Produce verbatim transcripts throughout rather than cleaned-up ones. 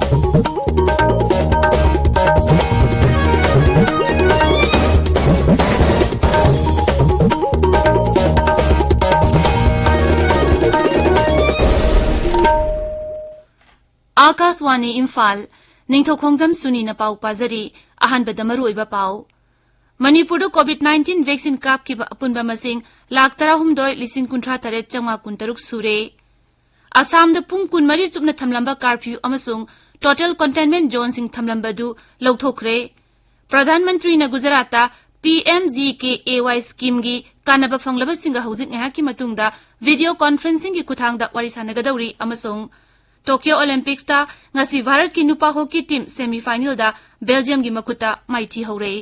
ꯑꯥꯀꯥꯁꯋꯥꯅꯤ ꯏꯝꯐꯥꯜ, ꯅꯤꯡꯊꯧꯈꯣꯡꯖꯝ ꯁꯨꯅꯤꯅ ꯄꯥꯎ ꯄꯥꯖꯔꯤ꯫ ꯑꯍꯥꯟꯕꯗ ꯃꯔꯨꯑꯣꯏꯕ ꯄꯥꯎ꯫ ꯃꯅꯤꯄꯨꯔꯗ COVID nineteen vaccine ꯀꯥꯞꯈꯤꯕ ꯑꯄꯨꯟꯕ ꯃꯁꯤꯡ ꯂꯥꯈ ꯇꯔꯥꯍꯨꯝꯗꯣꯏ ꯂꯤꯁꯤꯡ ꯀꯨꯟꯊ꯭ꯔꯥ ꯇꯔꯦꯠ ꯆꯥꯝꯃꯉꯥ ꯀꯨꯟꯇꯔꯨꯛ ꯁꯨꯔꯦ꯫ ꯑꯁꯥꯝꯗ ꯄꯨꯡ ꯀꯨꯟꯃꯔꯤ ꯆꯨꯞꯅ ꯊꯝꯂꯝꯕ curfew ꯑꯃꯁꯨꯡ total containment zoneꯁꯤꯡ ꯊꯝꯂꯝꯕꯗꯨ ꯂꯧꯊꯣꯛꯈ꯭ꯔꯦ꯫ ꯄ꯭ꯔꯙꯥꯟ ꯃꯟꯇ꯭ꯔꯤꯅ ꯒꯨꯖꯔꯥꯠꯇ PMGKAY schemeꯒꯤ ꯀꯥꯟꯅꯕ ꯐꯪꯂꯕꯁꯤꯡꯒ ꯍꯧꯖꯤꯛ ꯉꯥꯏꯍꯥꯛꯀꯤ ꯃꯇꯨꯡꯗ video conferencingꯒꯤ ꯈꯨꯠꯊꯥꯡꯗ ꯋꯥꯔꯤ ꯁꯥꯟꯅꯒꯗꯧꯔꯤ ꯑꯃꯁꯨꯡ Tokyo Olympicsꯇ ꯉꯁꯤ ꯚꯥꯔꯠꯀꯤ ꯅꯨꯄꯥ hockey team semifinalꯗ Belgiumꯒꯤ ꯃꯈꯨꯠꯇ ꯃꯥꯏꯊꯤꯍꯧꯔꯦ꯫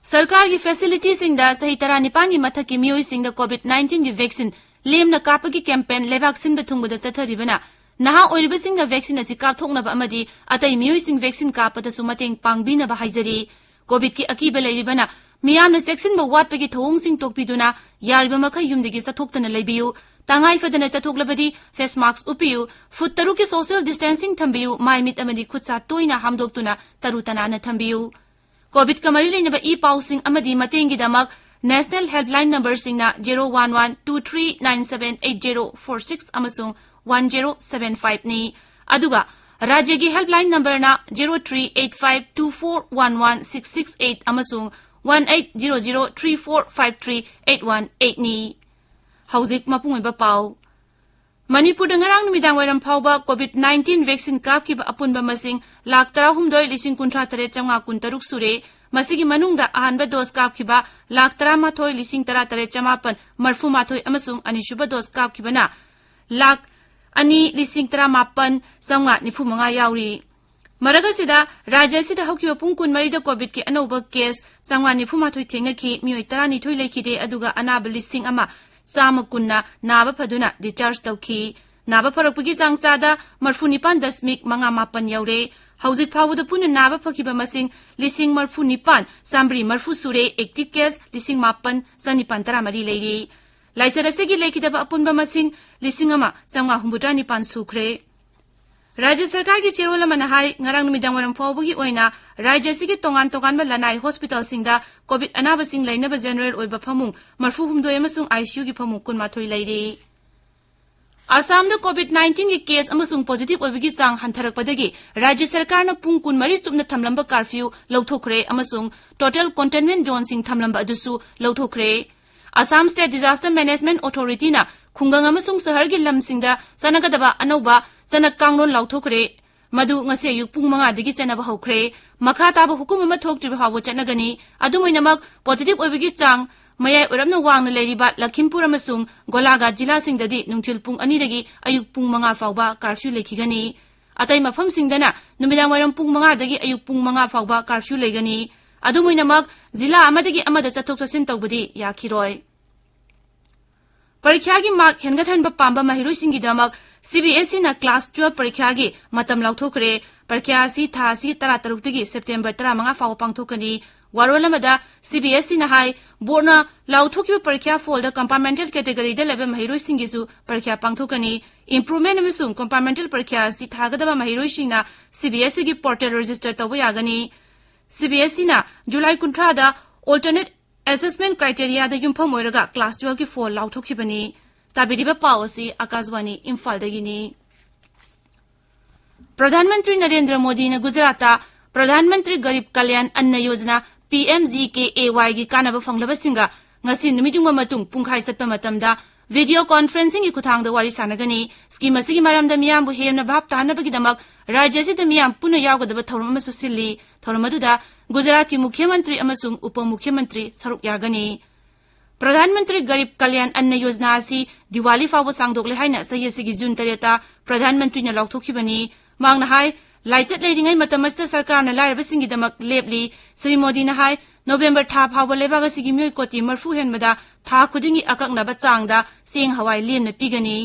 ꯁꯔꯀꯥꯔꯒꯤ facilityꯁꯤꯡꯗ ꯆꯍꯤ ꯇꯔꯥꯅꯤꯄꯥꯟꯒꯤ ꯃꯊꯛꯀꯤ ꯃꯤꯑꯣꯏꯁꯤꯡꯗ COVID nineteenꯒꯤ vaccine ꯂꯦꯝꯅ ꯀꯥꯞꯄꯒꯤ campaign ꯂꯩꯕꯥꯛ ꯁꯤꯟꯕ ꯊꯨꯡꯕꯗ ꯆꯠꯊꯔꯤꯕꯅ ꯅꯍꯥ ꯑꯣꯏꯔꯤꯕꯁꯤꯡꯅ vaccine ꯑꯁꯤ ꯀꯥꯞꯊꯣꯛꯅꯕ ꯑꯃꯗꯤ ꯑꯇꯩ ꯃꯤꯑꯣꯏꯁꯤꯡ vaccine ꯀꯥꯞꯄꯗꯁꯨ ꯃꯇꯦꯡ ꯄꯥꯡꯕꯤꯅꯕ ꯍꯥꯏꯖꯔꯤ꯫ COVIDꯀꯤ ꯑꯀꯤꯕ ꯂꯩꯔꯤꯕꯅ ꯃꯤꯌꯥꯝꯅ ꯆꯦꯛꯁꯤꯟꯕ ꯋꯥꯠꯄꯒꯤ ꯊꯧꯑꯣꯡꯁꯤꯡ ꯇꯣꯛꯄꯤꯗꯨꯅ ꯌꯥꯔꯤꯕ ꯃꯈꯩ ꯌꯨꯝꯗꯒꯤ ꯆꯠꯊꯣꯛꯇꯅ ꯂꯩꯕꯤꯌꯨ꯫ ꯇꯉꯥꯏ ꯐꯗꯅ ꯆꯠꯊꯣꯛꯂꯕꯗꯤ face mask ꯎꯞꯄꯤꯌꯨ, ꯐꯨꯠ ꯇꯔꯨꯛꯀꯤ social distancing ꯊꯝꯕꯤꯌꯨ, ꯃꯥꯏ ꯃꯤꯠ ꯑꯃꯗꯤ ꯈꯨꯠ ꯁꯥ ꯇꯣꯏꯅ ꯍꯥꯝꯗꯣꯛꯇꯨꯅ ꯇꯔꯨ ꯇꯅꯥꯟꯅ ꯊꯝꯕꯤꯌꯨ꯫ COVIDꯀ ꯃꯔꯤ ꯂꯩꯅꯕ ꯏ ꯄꯥꯎꯁꯤꯡ ꯑꯃꯗꯤ ꯃꯇꯦꯡꯒꯤꯗꯃꯛ National Helpline numberꯁꯤꯡꯅ zero one one two three nine seven eight zero four six ꯑꯃꯁꯨꯡ one zero seven fiveꯅꯤ꯫ ꯑꯗꯨꯒ ꯔꯥꯖ꯭ꯌꯒꯤ helpline numberꯅ zero three eight five two four one one six six eight ꯑꯃꯁꯨꯡ one eight zero zero three four five three eight one eightꯅꯤ꯫ ꯍꯧꯖꯤꯛ ꯃꯄꯨꯡ ꯑꯣꯏꯕ ꯄꯥꯎ꯫ ꯃꯅꯤꯄꯨꯔꯗ ꯉꯔꯥꯡ ꯅꯨꯃꯤꯗꯥꯡ ꯋꯥꯏꯔꯝ ꯐꯥꯎꯕ COVID nineteen vaccine ꯀꯥꯞꯈꯤꯕ ꯑꯄꯨꯟꯕ ꯃꯁꯤꯡ ꯂꯥꯈ ꯇꯔꯥꯍꯨꯝꯗꯣꯏ ꯂꯤꯁꯤꯡ ꯀꯨꯟꯊ꯭ꯔꯥ ꯇꯔꯦꯠ ꯆꯥꯝꯃꯉꯥ ꯀꯨꯟꯇꯔꯨꯛ ꯁꯨꯔꯦ꯫ ꯃꯁꯤꯒꯤ ꯃꯅꯨꯡꯗ ꯑꯍꯥꯟꯕ dose ꯀꯥꯞꯈꯤꯕ ꯂꯥꯈ ꯇꯔꯥꯃꯥꯊꯣꯏ ꯂꯤꯁꯤꯡ ꯇꯔꯥ ꯇꯔꯦꯠ ꯆꯃꯥꯄꯟ ꯃꯔꯤꯐꯨ ꯃꯥꯊꯣꯏ ꯑꯃꯁꯨꯡ ꯑꯅꯤꯁꯨꯕ dose ꯀꯥꯞꯈꯤꯕꯅ ꯂꯥꯈ ꯑꯅꯤ ꯂꯤꯁꯤꯡ ꯇꯔꯥꯃꯥꯄꯟ ꯆꯥꯝꯃꯉꯥ ꯅꯤꯐꯨ ꯃꯉꯥ ꯌꯥꯎꯔꯤ꯫ ꯃꯔꯛ ꯑꯁꯤꯗ, ꯔꯥꯖ꯭ꯌ ꯑꯁꯤꯗ ꯍꯧꯈꯤꯕ ꯄꯨꯡ ꯀꯨꯟꯃꯔꯤꯗ COVIDꯀꯤ ꯑꯅꯧꯕ case ꯆꯥꯝꯃꯉꯥ ꯅꯤꯐꯨ ꯃꯥꯊꯣꯏ ꯊꯦꯡꯅꯈꯤ, ꯃꯤꯑꯣꯏ ꯇꯔꯥꯅꯤꯊꯣꯏ ꯂꯩꯈꯤꯗꯦ, ꯑꯗꯨꯒ ꯑꯅꯥꯕ ꯂꯤꯁꯤꯡ ꯑꯃ ꯆꯥꯝꯃ ꯀꯨꯟꯅ ꯅꯥꯕ ꯐꯗꯨꯅ discharge ꯇꯧꯈꯤ꯫ ꯅꯥꯕ ꯐꯔꯛꯄꯒꯤ ꯆꯥꯡ ꯆꯥꯗ ꯃꯔꯤꯐꯨ ꯅꯤꯄꯥꯟ ꯗꯁꯃꯤꯛ ꯃꯉꯥ ꯃꯥꯄꯟ ꯌꯧꯔꯦ꯫ ꯍꯧꯖꯤꯛ ꯐꯥꯎꯕꯗ ꯄꯨꯟꯅ ꯅꯥꯕ ꯐꯈꯤꯕ ꯃꯁꯤꯡ ꯂꯤꯁꯤꯡ ꯃꯔꯤꯐꯨ ꯅꯤꯄꯥꯟ ꯆꯥꯃꯔꯤ ꯃꯔꯤꯐꯨ ꯁꯨꯔꯦ꯫ Active case ꯂꯤꯁꯤꯡ ꯃꯥꯄꯟ ꯆꯅꯤꯄꯥꯟ ꯇꯔꯥꯃꯔꯤ ꯂꯩꯔꯤ꯫ ꯂꯥꯏꯆꯠ ꯑꯁꯤꯒꯤ ꯂꯩꯈꯤꯗꯕ ꯑꯄꯨꯟꯕ ꯃꯁꯤꯡ ꯂꯤꯁꯤꯡ ꯑꯃ ꯆꯥꯝꯃꯉꯥ ꯍꯨꯝꯐꯨꯇꯔꯥ ꯅꯤꯄꯥꯟ ꯁꯨꯈ꯭ꯔꯦ꯫ ꯔꯥꯖ꯭ꯌ ꯁꯔꯀꯥꯔꯒꯤ ꯆꯦꯔꯣꯜ ꯑꯃꯅ ꯍꯥꯏ, ꯉꯔꯥꯡ ꯅꯨꯃꯤꯗꯥꯡ ꯋꯥꯏꯔꯝ ꯐꯥꯎꯕꯒꯤ ꯑꯣꯏꯅ ꯔꯥꯖ꯭ꯌ ꯑꯁꯤꯒꯤ ꯇꯣꯉꯥꯟ ꯇꯣꯉꯥꯟꯕ ꯂꯅꯥꯏ ꯍꯣꯁꯄꯤꯇꯥꯜꯁꯤꯡꯗ COVID ꯑꯅꯥꯕꯁꯤꯡ ꯂꯩꯅꯕ ꯖꯦꯅꯔꯦꯜ ꯑꯣꯏꯕ ꯐꯃꯨꯡ ꯃꯔꯤꯐꯨ ꯍꯨꯝꯗꯣꯏ ꯑꯃꯁꯨꯡ ICUꯒꯤ ꯐꯃꯨꯡ ꯀꯨꯟꯃꯥꯊꯣꯏ ꯂꯩꯔꯤ꯫ ꯑꯁꯥꯝꯗ COVID nineteenꯒꯤ case ꯑꯃꯁꯨꯡ positive ꯑꯣꯏꯕꯒꯤ ꯆꯥꯡ ꯍꯟꯊꯔꯛꯄꯗꯒꯤ ꯔꯥꯖ꯭ꯌ ꯁꯔꯀꯥꯔꯅ ꯄꯨꯡ ꯀꯨꯟꯃꯔꯤ ꯆꯨꯞꯅ ꯊꯝꯂꯝꯕ curfew ꯂꯧꯊꯣꯛꯈ꯭ꯔꯦ ꯑꯃꯁꯨꯡ total containment zoneꯁꯤꯡ ꯊꯝꯂꯝꯕ ꯑꯗꯨꯁꯨ ꯂꯧꯊꯣꯛꯈ꯭ꯔꯦ꯫ Assam State Disaster Management Authorityꯅ ꯈꯨꯡꯒꯪ ꯑꯃꯁꯨꯡ ꯁꯍꯔꯒꯤ ꯂꯝꯁꯤꯡꯗ ꯆꯠꯅꯒꯗꯕ ꯑꯅꯧꯕ ꯆꯠꯅ ꯀꯥꯡꯂꯣꯟ ꯂꯥꯎꯊꯣꯛꯈ꯭ꯔꯦ꯫ ꯃꯗꯨ ꯉꯁꯤ ꯑꯌꯨꯛ ꯄꯨꯡ ꯃꯉꯥꯗꯒꯤ ꯆꯠꯅꯕ ꯍꯧꯈ꯭ꯔꯦ꯫ ꯃꯈꯥ ꯇꯥꯕ ꯍꯨꯀꯨꯝ ꯑꯃ ꯊꯣꯛꯇ꯭ꯔꯤꯕ ꯐꯥꯎꯕ ꯆꯠꯅꯒꯅꯤ꯫ ꯑꯗꯨꯝ ꯑꯣꯏꯅꯃꯛ, positive ꯑꯣꯏꯕꯒꯤ ꯆꯥꯡ ꯃꯌꯥꯏ ꯑꯣꯏꯔꯞꯅ ꯋꯥꯡꯅ ꯂꯩꯔꯤꯕ ꯂꯈꯤꯝꯄꯨꯔ ꯑꯃꯁꯨꯡ ꯒꯣꯂꯥꯘꯥꯠ ꯖꯤꯂꯥꯁꯤꯡꯗꯗꯤ ꯅꯨꯡꯊꯤꯜ ꯄꯨꯡ ꯑꯅꯤꯗꯒꯤ ꯑꯌꯨꯛ ꯄꯨꯡ ꯃꯉꯥ ꯐꯥꯎꯕ curfew ꯂꯩꯈꯤꯒꯅꯤ꯫ ꯑꯇꯩ ꯃꯐꯝꯁꯤꯡꯗꯅ ꯅꯨꯃꯤꯗꯥꯡ ꯋꯥꯏꯔꯝ ꯄꯨꯡ ꯃꯉꯥꯗꯒꯤ ꯑꯌꯨꯛ ꯄꯨꯡ ꯃꯉꯥ ꯐꯥꯎꯕ curfew ꯂꯩꯒꯅꯤ꯫ ꯑꯗꯨꯝ ꯑꯣꯏꯅꯃꯛ, ꯖꯤꯂꯥ ꯑꯃꯗꯒꯤ ꯑꯃꯗ ꯆꯠꯊꯣꯛ ꯆꯠꯁꯤꯟ ꯇꯧꯕꯗꯤ ꯌꯥꯈꯤꯔꯣꯏ꯫ ꯄꯔꯤꯈ꯭ꯌꯥꯒꯤ mark ꯍꯦꯟꯒꯠꯍꯟꯕ ꯄꯥꯝꯕ ꯃꯍꯩꯔꯣꯏꯁꯤꯡꯒꯤꯗꯃꯛ CBSEꯅ class twelve ꯄꯔꯤꯈ꯭ꯌꯥꯒꯤ ꯃꯇꯝ ꯂꯥꯎꯊꯣꯛꯈ꯭ꯔꯦ꯫ ꯄꯔꯤꯈ꯭ꯌꯥ ꯑꯁꯤ ꯊꯥ ꯑꯁꯤ ꯇꯔꯥꯇꯔꯨꯛꯇꯒꯤ September ꯇꯔꯥꯃꯉꯥ ꯐꯥꯎꯕ ꯄꯥꯡꯊꯣꯛꯀꯅꯤ꯫ ꯋꯥꯔꯣꯜ ꯑꯃꯗ CBSEꯅ ꯍꯥꯏ, boardꯅ ꯂꯥꯎꯊꯣꯛꯈꯤꯕ ꯄꯔꯤꯈ꯭ꯌꯥ fallꯗ compartmental categoryꯗ ꯂꯩꯕ ꯃꯍꯩꯔꯣꯏꯁꯤꯡꯒꯤꯁꯨ ꯄꯔꯤꯈ꯭ꯌꯥ ꯄꯥꯡꯊꯣꯛꯀꯅꯤ꯫ Improvement ꯑꯃꯁꯨꯡ compartmental ꯄꯔꯤꯈ꯭ꯌꯥ ꯑꯁꯤ ꯊꯥꯒꯗꯕ ꯃꯍꯩꯔꯣꯏꯁꯤꯡꯅ CBSEꯒꯤ portal register ꯇꯧꯕ ꯌꯥꯒꯅꯤ꯫ CBSEꯅ July ꯀꯨꯟꯊ꯭ꯔꯥꯗ alternate assessment criteriaꯗ ꯌꯨꯝꯐꯝ ꯑꯣꯏꯔꯒ class twelveꯀꯤ fall ꯂꯥꯎꯊꯣꯛꯈꯤꯕꯅꯤ꯫ ꯇꯥꯕꯤꯔꯤꯕ ꯄꯥꯎ ꯑꯁꯤ ꯑꯀꯥꯁꯕꯥꯅꯤ ꯏꯝꯐꯥꯜꯗꯒꯤꯅꯤ꯫ ꯄ꯭ꯔꯙꯥꯟ ꯃꯟꯇ꯭ꯔꯤ ꯅꯔꯦꯟꯗ꯭ꯔ ꯃꯣꯗꯤꯅ ꯒꯨꯖꯔꯥꯠꯇ ꯄ꯭ꯔꯙꯥꯟ ꯃꯟꯇ꯭ꯔꯤ ꯒꯔꯤꯕ ꯀꯂꯌꯥꯟ ꯑꯟꯅ ꯌꯣꯖꯅꯥ, PMGKAYꯒꯤ ꯀꯥꯟꯅꯕ ꯐꯪꯂꯕꯁꯤꯡꯒ ꯉꯁꯤ ꯅꯨꯃꯤꯠ ꯌꯨꯡꯕ ꯃꯇꯨꯡ ꯄꯨꯡꯈꯥꯏ ꯆꯠꯄ ꯃꯇꯝꯗ video conferencingꯒꯤ ꯈꯨꯠꯊꯥꯡꯗ ꯋꯥꯔꯤ ꯁꯥꯟꯅꯒꯅꯤ꯫ Scheme ꯑꯁꯤꯒꯤ ꯃꯔꯝꯗ ꯃꯤꯌꯥꯝꯕꯨ ꯍꯦꯟꯅ ꯚꯥꯞ ꯇꯥꯍꯟꯅꯕꯒꯤꯗꯃꯛ ꯔꯥꯖ꯭ꯌ ꯑꯁꯤꯗ ꯃꯤꯌꯥꯝ ꯄꯨꯟꯅ ꯌꯥꯎꯒꯗꯕ ꯊꯧꯔꯝ ꯑꯃꯁꯨ ꯁꯤꯜꯂꯤ꯫ ꯊꯧꯔꯝ ꯑꯗꯨꯗ ꯒꯨꯖꯔꯥꯠꯀꯤ ꯃꯨꯈ꯭ꯌ ꯃꯟꯇ꯭ꯔꯤ ꯑꯃꯁꯨꯡ ꯎꯄ ꯃꯨꯈ꯭ꯌ ꯃꯟꯇ꯭ꯔꯤ ꯁꯔꯨꯛ ꯌꯥꯒꯅꯤ꯫ ꯄ꯭ꯔꯙꯥꯟ ꯃꯟꯇ꯭ꯔꯤ ꯒꯔꯤꯕ ꯀꯂꯌꯥꯟ ꯑꯟꯅ ꯌꯣꯖꯅꯥ ꯑꯁꯤ ꯗꯤꯋꯥꯂꯤ ꯐꯥꯎꯕ ꯁꯥꯡꯗꯣꯛꯂꯦ ꯍꯥꯏꯅ ꯆꯍꯤ ꯑꯁꯤꯒꯤ June ꯇꯔꯦꯠꯇ ꯄ꯭ꯔꯙꯥꯟ ꯃꯟꯇ꯭ꯔꯤꯅ ꯂꯥꯎꯊꯣꯛꯈꯤꯕꯅꯤ꯫ ꯃꯍꯥꯛꯅ ꯍꯥꯏ, ꯂꯥꯏꯆꯠ ꯂꯩꯔꯤꯉꯩ ꯃꯇꯝ ꯑꯁꯤꯗ ꯁꯔꯀꯥꯔꯅ ꯂꯥꯏꯔꯕꯁꯤꯡꯒꯤꯗꯃꯛ ꯂꯦꯞꯂꯤ꯫ ꯁ꯭ꯔꯤ ꯃꯣꯗꯤꯅ ꯍꯥꯏ, November ꯊꯥ ꯐꯥꯎꯕ ꯂꯩꯕꯥꯛ ꯑꯁꯤꯒꯤ ꯃꯤꯑꯣꯏ ꯀꯣꯇꯤ ꯃꯔꯤꯐꯨ ꯍꯦꯟꯕꯗ ꯊꯥ ꯈꯨꯗꯤꯡꯒꯤ ꯑꯀꯛꯅꯕ ꯆꯥꯡꯗ ꯆꯦꯡ ꯍꯋꯥꯏ ꯂꯦꯝꯅ ꯄꯤꯒꯅꯤ꯫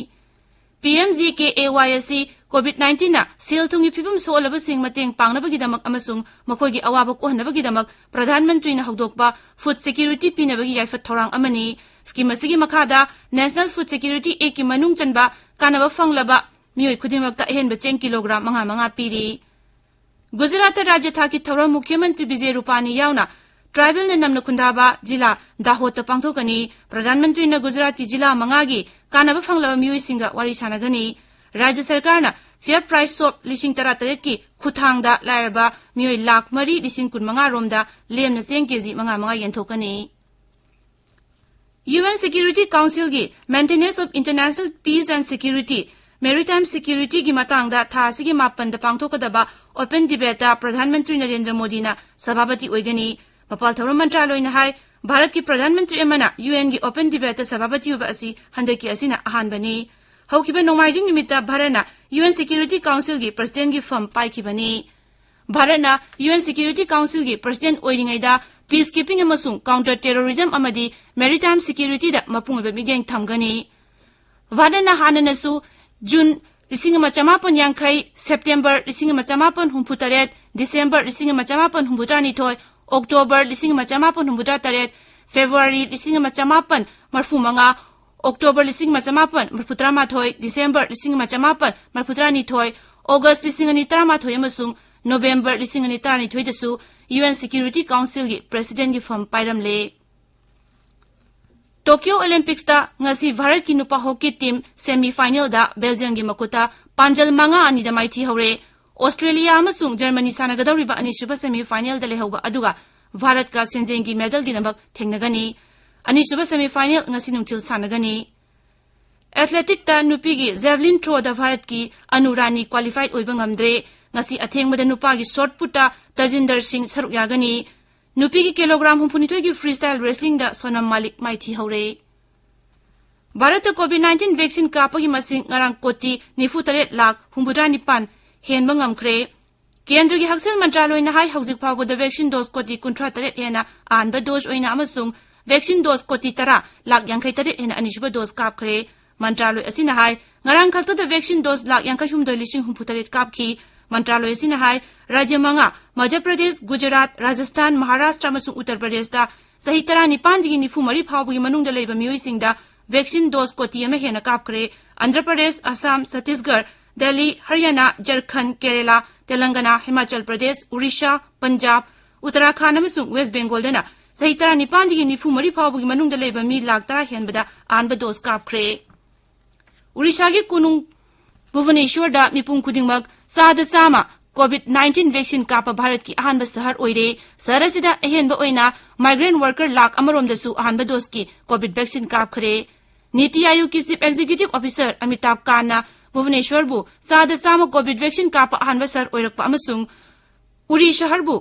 P M G K A ꯋꯥꯏ ꯑꯁꯤ ꯀꯣꯚꯤꯗ ꯅꯥꯏꯟꯇꯤꯟꯅ ꯁꯦꯜ ꯊꯨꯝꯒꯤ ꯐꯤꯕꯝ ꯁꯣꯛꯍꯜꯂꯕꯁꯤꯡ ꯃꯇꯦꯡ ꯄꯥꯡꯅꯕꯒꯤꯗꯃꯛ ꯑꯃꯁꯨꯡ ꯃꯈꯣꯏꯒꯤ ꯑꯋꯥꯕ ꯀꯣꯛꯍꯟꯅꯕꯒꯤꯗꯃꯛ ꯄ꯭ꯔꯙꯥꯟ ꯃꯟꯇ꯭ꯔꯤꯅ ꯍꯧꯗꯣꯛꯄ ꯐꯨꯗ ꯁꯦꯀ꯭ꯌꯨꯔꯤꯇꯤ ꯄꯤꯅꯕꯒꯤ ꯌꯥꯏꯐ ꯊꯧꯔꯥꯡ ꯑꯃꯅꯤ꯫ ꯁ꯭ꯀꯤꯝ ꯑꯁꯤꯒꯤ ꯃꯈꯥꯗ ꯅꯦꯁꯅꯦꯜ ꯐꯨꯗ ꯁꯦꯀ꯭ꯌꯨꯔꯤꯇꯤ ꯑꯦꯛꯀꯤ ꯃꯅꯨꯡ ꯆꯟꯕ ꯀꯥꯟꯅꯕ ꯐꯪꯂꯕ ꯃꯤꯑꯣꯏ ꯈꯨꯗꯤꯡꯃꯛꯇ ꯑꯍꯦꯟꯕ ꯆꯦꯡ ꯀꯤꯂꯣꯒ꯭ꯔꯥꯝ ꯃꯉꯥ ꯃꯉꯥ ꯄꯤꯔꯤ꯫ ꯒꯨꯖꯔꯥꯠꯇ ꯔꯥꯖ꯭ꯌ ꯊꯥꯛꯀꯤ ꯊꯧꯔꯝ ꯃꯨꯈ꯭ꯌ ꯃꯟꯇ꯭ꯔꯤ ꯕꯤꯖꯦ ꯔꯨꯄꯥꯅꯤ ꯌꯥꯎꯅ ꯇ꯭ꯔꯥꯏꯕꯦꯜꯅ ꯅꯝꯅ ꯈꯨꯟꯗꯥꯕ ꯖꯤꯂꯥ ꯗꯥꯍꯣꯗꯇ ꯄꯥꯡꯊꯣꯛꯀꯅꯤ꯫ ꯄ꯭ꯔꯙꯥꯟ ꯃꯟꯇ꯭ꯔꯤꯅ ꯒꯨꯖꯔꯥꯠꯀꯤ ꯖꯤꯂꯥ ꯃꯉꯥꯒꯤ ꯀꯥꯟꯅꯕ ꯐꯪꯂꯕ ꯃꯤꯑꯣꯏꯁꯤꯡꯒ ꯋꯥꯔꯤ ꯁꯥꯟꯅꯒꯅꯤ꯫ ꯔꯥꯖ꯭ꯌ ꯁꯔꯀꯥꯔꯅ ꯐꯤꯌꯔ ꯄ꯭ꯔꯥꯏꯁ ꯁꯣꯞ ꯂꯤꯁꯤꯡ ꯇꯔꯥꯇꯔꯦꯠꯀꯤ ꯈꯨꯠꯊꯥꯡꯗ ꯂꯥꯏꯔꯕ ꯃꯤꯑꯣꯏ ꯂꯥꯈ ꯃꯔꯤ ꯂꯤꯁꯤꯡ ꯀꯨꯟꯃꯉꯥ ꯔꯣꯝꯗ ꯂꯦꯝꯅ ꯆꯦꯡ ꯀꯦꯖꯤ ꯃꯉꯥ ꯃꯉꯥ ꯌꯦꯟꯊꯣꯛꯀꯅꯤ꯫ ꯌꯨ ꯑꯦꯟ ꯁꯦꯀ꯭ꯌꯨꯔꯤꯇꯤ ꯀꯥꯎꯟꯁꯤꯜꯒꯤ Maintenance of International Peace and Security, Maritime Securityꯒꯤ ꯃꯇꯥꯡꯗ ꯊꯥ ꯑꯁꯤꯒꯤ ꯃꯥꯄꯟꯗ ꯄꯥꯡꯊꯣꯛꯀꯗꯕ ꯑꯣꯄꯟ ꯗꯤꯕꯦꯠꯇ ꯄ꯭ꯔꯙꯥꯟ ꯃꯟꯇ꯭ꯔꯤ ꯅꯔꯦꯟꯗ꯭ꯔ ꯃꯣꯗꯤꯅ ꯁꯚꯥꯄꯇꯤ ꯑꯣꯏꯒꯅꯤ꯫ ꯃꯄꯥꯜ ꯊꯧꯔꯝ ꯃꯟꯇ꯭ꯔꯥꯂꯣꯏꯅ ꯍꯥꯏ, ꯚꯥꯔꯠꯀꯤ ꯄ꯭ꯔꯙꯥꯟ ꯃꯟꯇ꯭ꯔꯤ ꯑꯃꯅ ꯌꯨ ꯑꯦꯟꯒꯤ ꯑꯣꯄꯟ ꯗꯤꯕꯦꯠꯇ ꯁꯚꯥꯄꯇꯤ ꯑꯣꯏꯕ ꯑꯁꯤ ꯍꯟꯗꯛꯀꯤ ꯑꯁꯤꯅ ꯑꯍꯥꯟꯕꯅꯤ꯫ ꯍꯧꯈꯤꯕ ꯅꯣꯡꯃꯥꯏꯖꯤꯡ ꯅꯨꯃꯤꯠꯇ ꯚꯥꯔꯠꯅ ꯌꯨ ꯑꯦꯟ ꯁꯦꯀ꯭ꯌꯨꯔꯤꯇꯤ ꯀꯥꯎꯟꯁꯤꯜꯒꯤ ꯄ꯭ꯔꯁꯤꯗꯦꯟꯒꯤ ꯐꯝ ꯄꯥꯏꯈꯤꯕꯅꯤ꯫ ꯚꯥꯔꯠꯅ ꯌꯨ ꯑꯦꯟ ꯁꯦꯀ꯭ꯌꯨꯔꯤꯇꯤ ꯀꯥꯎꯟꯁꯤꯜꯒꯤ ꯄ꯭ꯔꯁꯤꯗꯦꯟ ꯑꯣꯏꯔꯤꯉꯩꯗ ꯄꯤꯁ ꯀꯤꯄꯤꯡ ꯑꯃꯁꯨꯡ ꯀꯥꯎꯟꯇꯔ ꯇꯦꯔꯣꯔꯤꯖꯝ ꯑꯃꯗꯤ ꯃꯦꯔꯤꯇꯥꯏꯝ ꯁꯦꯀ꯭ꯌꯨꯔꯤꯇꯤꯗ ꯃꯄꯨꯡ ꯑꯣꯏꯕ ꯃꯤꯠꯌꯦꯡ ꯊꯝꯒꯅꯤ꯫ ꯚꯥꯔꯠꯅ ꯍꯥꯟꯅꯅꯁꯨ ꯖꯨꯟ ꯂꯤꯁꯤꯡ ꯑꯃ ꯆꯃꯥꯄꯟ ꯌꯥꯡꯈꯩ, ꯁꯦꯞꯇꯦꯝꯕꯔ ꯂꯤꯁꯤꯡ ꯑꯃ ꯆꯃꯥꯄꯟ ꯍꯨꯝꯐꯨ ꯇꯔꯦꯠ, ꯗꯤꯁꯦꯝꯕꯔ ꯂꯤꯁꯤꯡ ꯑꯃ ꯆꯃꯥꯄꯟ ꯍꯨꯝꯐꯨ ꯇꯔꯥꯅꯤꯊꯣꯏ, ꯑꯣꯛꯇꯣꯕꯔ ꯂꯤꯁꯤꯡ ꯑꯃ ꯆꯃꯥꯄꯟ ꯍꯨꯝꯐꯨ ꯇꯔꯥ ꯇꯔꯦꯠ, ꯐꯦꯕ꯭ꯔꯨꯋꯥꯔꯤ ꯂꯤꯁꯤꯡ ꯑꯃ ꯆꯃꯥꯄꯟ ꯃꯔꯤꯐꯨ ꯃꯉꯥ, ꯑꯣꯛꯇꯣꯕꯔ ꯂꯤꯁꯤꯡ ꯑꯃ ꯆꯃꯥꯄꯟ ꯃꯔꯤꯐꯨ ꯇꯔꯥꯃꯥꯊꯣꯏ, ꯗꯤꯁꯦꯝꯕꯔ ꯂꯤꯁꯤꯡ ꯑꯃ ꯆꯃꯥꯄꯟ ꯃꯔꯤꯐꯨ ꯇꯔꯥꯅꯤꯊꯣꯏ, ꯑꯣꯒꯁ ꯂꯤꯁꯤꯡ ꯑꯅꯤ ꯇꯔꯥꯃꯥꯊꯣꯏ ꯑꯃꯁꯨꯡ ꯅꯣꯕꯦꯝꯕꯔ ꯂꯤꯁꯤꯡ ꯑꯅꯤ ꯇꯔꯥꯅꯤꯊꯣꯏꯗꯁꯨ ꯌꯨ ꯑꯦꯟ ꯁꯦꯀ꯭ꯌꯨꯔꯤꯇꯤ ꯀꯥꯎꯟꯁꯤꯜꯒꯤ ꯄ꯭ꯔꯁꯤꯗꯦꯟꯒꯤ ꯐꯝ ꯄꯥꯏꯔꯝꯂꯦ꯫ ꯇꯣꯀ꯭ꯌꯣ ꯑꯣꯂꯤꯝꯄꯤꯛꯁꯇ ꯉꯁꯤ ꯚꯥꯔꯠꯀꯤ ꯅꯨꯄꯥ ꯍꯣꯀꯤ ꯇꯤꯝ ꯁꯦꯃꯤ ꯐꯥꯏꯅꯦꯜꯗ ꯕꯦꯜꯖꯤꯌꯝꯒꯤ ꯃꯈꯨꯠꯇ ꯄꯥꯟꯖꯜ ꯃꯉꯥ ꯑꯅꯤꯗ ꯃꯥꯏꯊꯤꯍꯧꯔꯦ꯫ ꯑꯣꯁꯇ꯭ꯔꯦꯂꯤꯌꯥ ꯑꯃꯁꯨꯡ ꯖꯔꯃꯅꯤ ꯁꯥꯟꯅꯒꯗꯧꯔꯤꯕ ꯑꯅꯤꯁꯨꯕ ꯁꯦꯃꯤ ꯐꯥꯏꯅꯦꯜꯗ ꯂꯩꯍꯧꯕ ꯑꯗꯨꯒ ꯚꯥꯔꯠꯀ ꯁꯦꯟꯖꯦꯡꯒꯤ ꯃꯦꯗꯜꯒꯤꯗꯃꯛ ꯊꯦꯡꯅꯒꯅꯤ꯫ ꯑꯅꯤꯁꯨꯕ ꯁꯦꯃꯤ ꯐꯥꯏꯅꯦꯜ ꯉꯁꯤ ꯅꯨꯡꯊꯤꯜ ꯁꯥꯟꯅꯒꯅꯤ꯫ ꯑꯦꯊꯂꯦꯇꯤꯛꯇ ꯅꯨꯄꯤꯒꯤ ꯖꯦꯚꯂꯤꯟ ꯊ꯭ꯔꯣꯗ ꯚꯥꯔꯠꯀꯤ ꯑꯅꯨ ꯔꯥꯅꯤ ꯀ꯭ꯋꯥꯂꯤꯐꯥꯏꯠ ꯑꯣꯏꯕ ꯉꯝꯗ꯭ꯔꯦ꯫ ꯉꯁꯤ ꯑꯊꯦꯡꯕꯗ ꯅꯨꯄꯥꯒꯤ ꯁꯣꯠ ꯄꯨꯠꯇ ꯇꯖꯤꯟꯗꯔ ꯁꯤꯡ ꯁꯔꯨꯛ ꯌꯥꯒꯅꯤ꯫ ꯅꯨꯄꯤꯒꯤ ꯀꯤꯂꯣꯒ꯭ꯔꯥꯝ ꯍꯨꯝꯐꯨꯅꯤꯊꯣꯏꯒꯤ ꯐ꯭ꯔꯤ ꯁ꯭ꯇꯥꯏꯜ ꯔꯦꯁꯂꯤꯡꯗ ꯁꯣꯅꯝ ꯃꯥꯂꯤꯛ ꯃꯥꯏꯊꯤꯍꯧꯔꯦ꯫ ꯚꯥꯔꯠꯇ ꯀꯣꯚꯤꯗ ꯅꯥꯏꯟꯇꯤꯟ ꯚꯦꯛꯁꯤꯟ ꯀꯥꯞꯄꯒꯤ ꯃꯁꯤꯡ ꯉꯔꯥꯡ ꯀꯣꯇꯤ ꯅꯤꯐꯨ ꯇꯔꯦꯠ ꯂꯥꯈ ꯍꯨꯝꯐꯨꯇꯔꯥ ꯅꯤꯄꯥꯟ ꯍꯦꯟꯕ ꯉꯝꯈ꯭ꯔꯦ꯫ ꯀꯦꯟꯗ꯭ꯔꯒꯤ ꯍꯛꯁꯦꯜ ꯃꯟꯇ꯭ꯔꯥꯂꯣꯏꯅ ꯍꯥꯏ, ꯍꯧꯖꯤꯛ ꯐꯥꯎꯕꯗ ꯚꯦꯛꯁꯤꯟ ꯗꯣꯁ ꯀꯣꯇꯤ ꯀꯨꯟꯊ꯭ꯔꯥ ꯇꯔꯦꯠ ꯍꯦꯟꯅ ꯑꯍꯥꯟꯕ ꯗꯣꯁ ꯑꯣꯏꯅ ꯑꯃꯁꯨꯡ ꯚꯦꯛꯁꯤꯟ ꯗꯣꯁ ꯀꯣꯇꯤ ꯇꯔꯥ ꯂꯥꯈ ꯌꯥꯡꯈꯩ ꯇꯔꯦꯠ ꯍꯦꯟꯅ ꯑꯅꯤꯁꯨꯕ ꯗꯣꯁ ꯀꯥꯞꯈ꯭ꯔꯦ꯫ ꯃꯟꯇ꯭ꯔꯥꯂꯣꯏ ꯑꯁꯤꯅ ꯍꯥꯏ, ꯉꯔꯥꯡ ꯈꯛꯇꯗ vaccine dose ꯂꯥꯈ ꯌꯥꯡꯈꯩ ꯍꯨꯝꯗꯣꯏ ꯂꯤꯁꯤꯡ ꯍꯨꯝꯐꯨ ꯇꯔꯦꯠ ꯀꯥꯞꯈꯤ꯫ ꯃꯟꯇ꯭ꯔꯥꯂꯣꯏ ꯑꯁꯤꯅ ꯍꯥꯏ, ꯔꯥꯖ꯭ꯌ ꯃꯉꯥ, ꯃꯙ꯭ꯌ ꯄ꯭ꯔꯗꯦꯁ, ꯒꯨꯖꯔꯥꯠ, ꯔꯥꯖꯁꯊꯥꯟ, ꯃꯍꯥꯔꯥꯁꯇ꯭ꯔ ꯑꯃꯁꯨꯡ ꯎꯠꯇꯔ ꯄ꯭ꯔꯗꯦꯁꯇ ꯆꯍꯤ ꯇꯔꯥꯅꯤꯄꯥꯟꯗꯒꯤ ꯅꯤꯐꯨ ꯃꯔꯤ ꯐꯥꯎꯕꯒꯤ ꯃꯅꯨꯡꯗ ꯂꯩꯕ ꯃꯤꯑꯣꯏꯁꯤꯡꯗ vaccine dose ꯀꯣꯇꯤ ꯑꯃ ꯍꯦꯟꯅ ꯀꯥꯞꯈ꯭ꯔꯦ꯫ ꯑꯟꯙ꯭ꯔ ꯄ꯭ꯔꯗꯦꯁ, ꯑꯁꯥꯝ, ꯆꯇꯤꯁꯒꯔ, ꯗꯦꯜꯂꯤ, ꯍꯔꯤꯌꯥꯅꯥ, ꯖꯔꯈꯟ, ꯀꯦꯔꯦꯂꯥ, ꯇꯦꯂꯪꯒꯅꯥ, ꯍꯤꯃꯥꯆꯜ ꯄ꯭ꯔꯗꯦꯁ, ꯎꯔꯤꯁꯥ, ꯄꯟꯖꯥꯕ, ꯎꯠꯇꯔꯥꯈꯥꯟꯗ ꯑꯃꯁꯨꯡ ꯋꯦꯁ ꯕꯦꯡꯒꯣꯜꯗꯅ ꯆꯍꯤ ꯇꯔꯥꯅꯤꯄꯥꯟꯗꯒꯤ ꯅꯤꯐꯨ ꯃꯔꯤ ꯐꯥꯎꯕꯒꯤ ꯃꯅꯨꯡꯗ ꯂꯩꯕ ꯃꯤ ꯂꯥꯈ ꯇꯔꯥ ꯍꯦꯟꯕꯗ ꯑꯍꯥꯟꯕ dose ꯀꯥꯞꯈ꯭ꯔꯦ꯫ ꯎꯔꯤꯁꯥꯒꯤ ꯀꯣꯅꯨꯡ ꯚꯨꯕꯅꯦꯁ꯭ꯋꯔꯗ ꯃꯤꯄꯨꯝ ꯈꯨꯗꯤꯡꯃꯛ ꯆꯥꯗ ꯆꯥꯝꯃ COVID nineteen vaccine ꯀꯥꯞꯄ ꯚꯥꯔꯠꯀꯤ ꯑꯍꯥꯟꯕ ꯁꯍꯔ ꯑꯣꯏꯔꯦ꯫ ꯁꯍꯔ ꯑꯁꯤꯗ ꯑꯍꯦꯟꯕ ꯑꯣꯏꯅ migrant worker ꯂꯥꯈ ꯑꯃꯔꯣꯝꯗꯁꯨ ꯑꯍꯥꯟꯕ doseꯀꯤ COVID vaccine ꯀꯥꯞꯈ꯭ꯔꯦ꯫ ꯅꯤꯇꯤ ꯑꯥꯌꯣꯒꯀꯤ Chief Executive Officer ꯑꯃꯤꯇꯥꯕ ꯀꯥꯟꯅ ꯚꯨꯕꯅꯦꯁ꯭ꯋꯔꯕꯨ ꯆꯥꯗ ꯆꯥꯝꯃ COVID vaccine ꯀꯥꯞꯄ ꯑꯍꯥꯟꯕ ꯁꯍꯔ ꯑꯣꯏꯔꯛꯄ ꯑꯃꯁꯨꯡ ꯎꯔꯤ ꯁꯍꯔꯕꯨ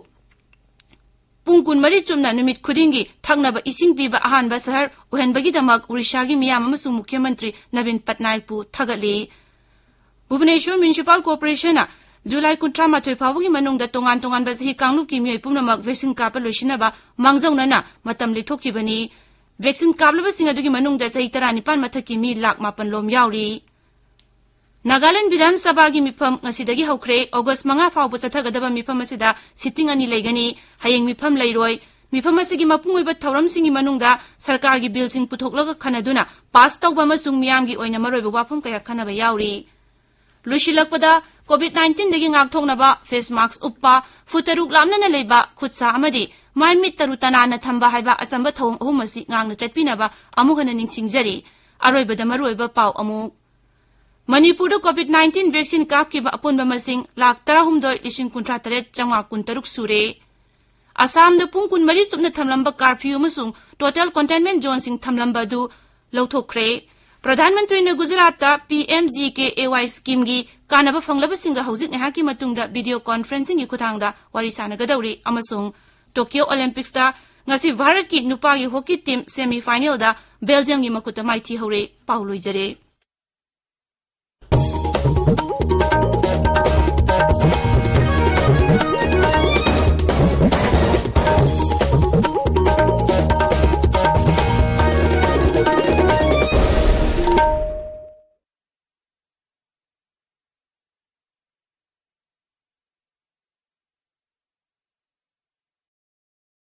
ꯄꯨꯡ ꯀꯨꯟꯃꯔꯤ ꯆꯨꯞꯅ ꯅꯨꯃꯤꯠ ꯈꯨꯗꯤꯡꯒꯤ ꯊꯛꯅꯕ ꯏꯁꯤꯡ ꯄꯤꯕ ꯑꯍꯥꯟꯕ ꯁꯍꯔ ꯑꯣꯏꯍꯟꯕꯒꯤꯗꯃꯛ ꯎꯔꯤꯁꯥꯒꯤ ꯃꯤꯌꯥꯝ ꯑꯃꯁꯨꯡ ꯃꯨꯈ꯭ꯌ ꯃꯟꯇ꯭ꯔꯤ ꯅꯕꯤꯟ ꯄꯠꯅꯥꯌꯛꯄꯨ ꯊꯥꯒꯠꯂꯤ꯫ ꯚꯨꯕꯅꯦꯁ꯭ꯋꯔ Municipal Corporationꯅ ꯖꯨꯂꯥꯏ ꯀꯨꯟꯊ꯭ꯔꯥ ꯃꯥꯊꯣꯏ ꯐꯥꯎꯕꯒꯤ ꯃꯅꯨꯡꯗ ꯇꯣꯉꯥꯟ ꯇꯣꯉꯥꯟꯕ ꯆꯍꯤ ꯀꯥꯡꯂꯨꯞꯀꯤ ꯃꯤꯑꯣꯏ ꯄꯨꯝꯅꯃꯛ vaccine ꯀꯥꯞꯄ ꯂꯣꯏꯁꯤꯟꯅꯕ ꯃꯥꯡꯖꯧꯅꯅ ꯃꯇꯝ ꯂꯦꯞꯊꯣꯛꯈꯤꯕꯅꯤ꯫ Vaccine ꯀꯥꯞꯂꯕꯁꯤꯡ ꯑꯗꯨꯒꯤ ꯃꯅꯨꯡꯗ ꯆꯍꯤ ꯇꯔꯥꯅꯤꯄꯥꯟ ꯃꯊꯛꯀꯤ ꯃꯤ ꯂꯥꯈ ꯃꯥꯄꯟ ꯂꯣꯝ ꯌꯥꯎꯔꯤ꯫ ꯅꯥꯒꯥꯂꯦꯟ ꯕꯤꯙꯥꯟ ꯁꯚꯥꯒꯤ ꯃꯤꯐꯝ ꯉꯁꯤꯗꯒꯤ ꯍꯧꯈ꯭ꯔꯦ꯫ ꯑꯣꯒꯁ ꯃꯉꯥ ꯐꯥꯎꯕ ꯆꯠꯊꯒꯗꯕ ꯃꯤꯐꯝ ꯑꯁꯤꯗ sitting ꯑꯅꯤ ꯂꯩꯒꯅꯤ꯫ ꯍꯌꯦꯡ ꯃꯤꯐꯝ ꯂꯩꯔꯣꯏ꯫ ꯃꯤꯐꯝ ꯑꯁꯤꯒꯤ ꯃꯄꯨꯡ ꯑꯣꯏꯕ ꯊꯧꯔꯝꯁꯤꯡꯒꯤ ꯃꯅꯨꯡꯗ ꯁꯔꯀꯥꯔꯒꯤ billꯁꯤꯡ ꯄꯨꯊꯣꯛꯂꯒ ꯈꯟꯅꯗꯨꯅ pass ꯇꯧꯕ ꯑꯃꯁꯨꯡ ꯃꯤꯌꯥꯝꯒꯤ ꯑꯣꯏꯅ ꯃꯔꯨꯑꯣꯏꯕ ꯋꯥꯐꯝ ꯀꯌꯥ ꯈꯟꯅꯕ ꯌꯥꯎꯔꯤ꯫ ꯂꯣꯏꯁꯤꯜꯂꯛꯄꯗ, COVID nineteenꯗꯒꯤ ꯉꯥꯛꯊꯣꯛꯅꯕ face mask ꯎꯞꯄ, ꯐꯨꯠ ꯇꯔꯨꯛ ꯂꯥꯞꯅꯅ ꯂꯩꯕ, ꯈꯨꯠ ꯁꯥ ꯑꯃꯗꯤ ꯃꯥꯏ ꯃꯤꯠ ꯇꯔꯨ ꯇꯅꯥꯟꯅ ꯊꯝꯕ ꯍꯥꯏꯕ ꯑꯆꯝꯕ ꯊꯧꯑꯣꯡ ꯑꯍꯨꯝ ꯑꯁꯤ ꯉꯥꯛꯅ ꯆꯠꯄꯤꯅꯕ ꯑꯃꯨꯛ ꯍꯟꯅ ꯅꯤꯡꯁꯤꯡꯖꯔꯤ꯫ ꯑꯔꯣꯏꯕꯗ ꯃꯔꯨꯑꯣꯏꯕ ꯄꯥꯎ ꯑꯃꯨꯛ꯫ ꯃꯅꯤꯄꯨꯔꯗ COVID nineteen vaccine ꯀꯥꯞꯈꯤꯕ ꯑꯄꯨꯟꯕ ꯃꯁꯤꯡ ꯂꯥꯈ ꯇꯔꯥꯍꯨꯝꯗꯣꯏ ꯂꯤꯁꯤꯡ ꯀꯨꯟꯊ꯭ꯔꯥ ꯇꯔꯦꯠ ꯆꯥꯝꯃꯉꯥ ꯀꯨꯟꯇꯔꯨꯛ ꯁꯨꯔꯦ꯫ ꯑꯁꯥꯝꯗ ꯄꯨꯡ ꯀꯨꯟꯃꯔꯤ ꯆꯨꯞꯅ ꯊꯝꯂꯝꯕ curfew ꯑꯃꯁꯨꯡ total containment zoneꯁꯤꯡ ꯊꯝꯂꯝꯕ ꯑꯗꯨ ꯂꯧꯊꯣꯛꯈ꯭ꯔꯦ꯫ ꯄ꯭ꯔꯙꯥꯟ ꯃꯟꯇ꯭ꯔꯤꯅ ꯒꯨꯖꯔꯥꯠꯇ PMGKAY schemeꯒꯤ ꯀꯥꯟꯅꯕ ꯐꯪꯂꯕꯁꯤꯡꯒ ꯍꯧꯖꯤꯛ ꯉꯥꯏꯍꯥꯛꯀꯤ ꯃꯇꯨꯡꯗ video conferencingꯒꯤ ꯈꯨꯠꯊꯥꯡꯗ ꯋꯥꯔꯤ ꯁꯥꯟꯅꯒꯗꯧꯔꯤ ꯑꯃꯁꯨꯡ Tokyo Olympicsꯇ ꯉꯁꯤ ꯚꯥꯔꯠꯀꯤ ꯅꯨꯄꯥꯒꯤ hockey team semi finalꯗ Belgiumꯒꯤ ꯃꯈꯨꯠꯇ ꯃꯥꯏꯊꯤꯍꯧꯔꯦ꯫ ꯄꯥꯎ ꯂꯣꯏꯖꯔꯦ꯫